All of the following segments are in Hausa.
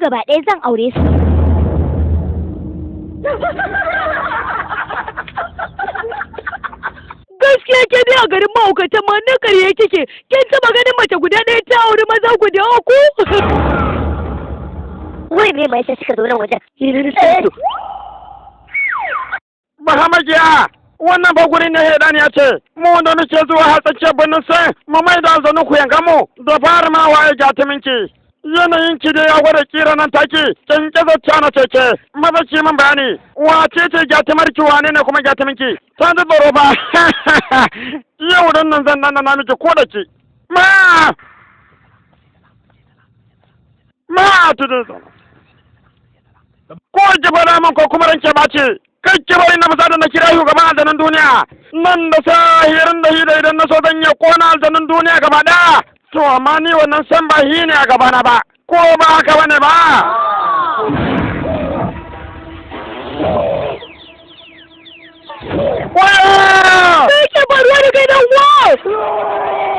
gaba ɗaya zan aure su. Gaskiya ke dai a garin mahaukatan ma na ƙarye kike. Kin taɓa ganin mace guda ɗaya ta auri maza guda uku? Wai me mai sai suka zo nan wajen? Bahamajiya, wannan ba guri ne hedani ya ce, mu wanda muke zuwa har tsakiyar birnin sai mu mai da alzanu ku yanga mu da fara ma waye jatuminki. Yanayin ki dai ya gwada kira nan take, kin kaza cana cece, maza ki min bayani, wace ce jatumar ki wane ne kuma jatuminki? Ta ji tsoro ba. Yau dan nan zan nan na miki ko da ki. Ma! Ma tudun ko ki faɗa min ko kuma ranke bace kai ki bari na fasa da na kira shugaban aljanun duniya nan da sahirin da hida idan na so zan iya kona aljanun duniya gaba ɗaya to amma ni wannan san ba hi ne a gabana ba ko ba haka bane ba. Waya! Me yake faruwa da kai dan uwa?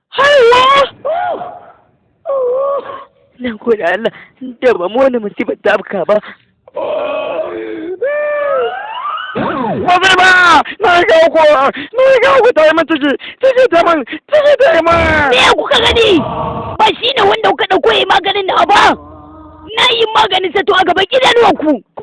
Haiwa! Na gode Allah da ba mu wani musibar ta afka ba. Ba zai ba! Na ga uku! Na ga uku ta yi min ciki! Ciki ta min! Ciki ta yi min! Me kuka gani? Ba shi ne wanda kuka ɗauko ya yi maganin na ba? Na yi maganin sa to a gaban idanuwanku kuma